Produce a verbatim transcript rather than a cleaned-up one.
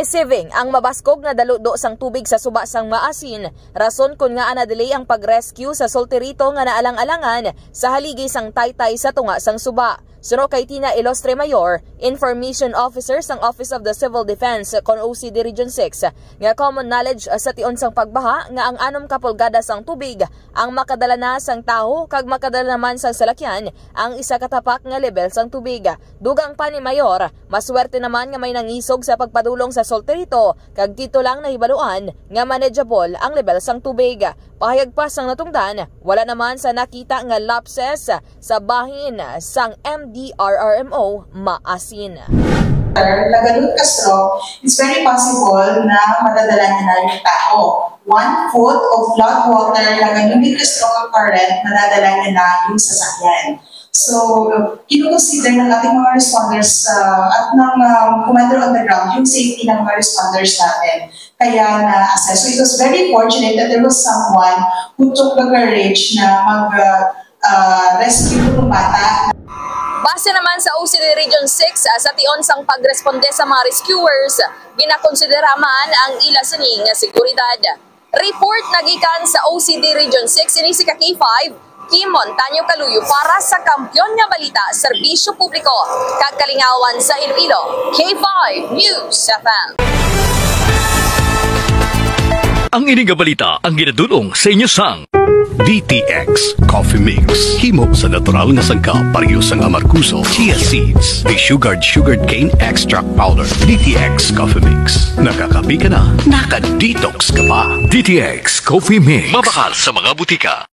Receiving ang mabaskog nga daludo sang tubig sa suba sang Maasin, rason kon ngaa na-delay ang pag-rescue sa solterito nga naalang-alangan sa haligi sang taytay sa tunga sang suba. Suno kay Tina Ilostre Mayor, Information Officer sang Office of the Civil Defense kon O C D Region six, nga common knowledge sa tion sang pagbaha nga ang anom ka pulgada sang tubig ang makadala na sang taho kag makadala naman sang salakyan ang isa ka tapak nga lebel sang tubig. Dugang pa ni Mayor, maswerte naman nga may nangisog sa pagpadulong sa solterito kag didto lang nahibaluan nga manageable ang lebel sang tubig. Pahayag pa sang natungdan, wala naman sa nakita nga lapses sa bahin sang M D R R M O Maasin. Lagalun Castro, it's very possible na madadala niya na yung taho. One foot of flood water, Lagalun Castro current, madadala niya na yung sasakyan. So, kinukonsider ng ating mga responders uh, at ng uh, commander on the ground yung safety ng mga responders natin. Kaya na-assess. So, it was very fortunate that there was someone who took the courage na mag uh, uh, rescue ng bata. Base naman sa O C D Region six, ah, sa tion sang pagresponde sa mga rescuers, ginakonsidera man ang ila sini nga seguridad. Report nagikan sa O C D Region six, ini si ka K five, Kim Montaño Caluyo para sa Kampiyon nga Balita, Serbisyo Publiko, kag Kalingawan sa Iloilo, K five News F M. Ang ini nga balita ang ginadul-ong sa inyo sang D T X Coffee Mix. Himo sa natural nga sangkap, pareho sang amargoso, chia seeds, desugared sugarcane extract powder. D T X Coffee Mix. Nakakape ka na, naka-detox ka pa. D T X Coffee Mix. Mabakal sa mga butika.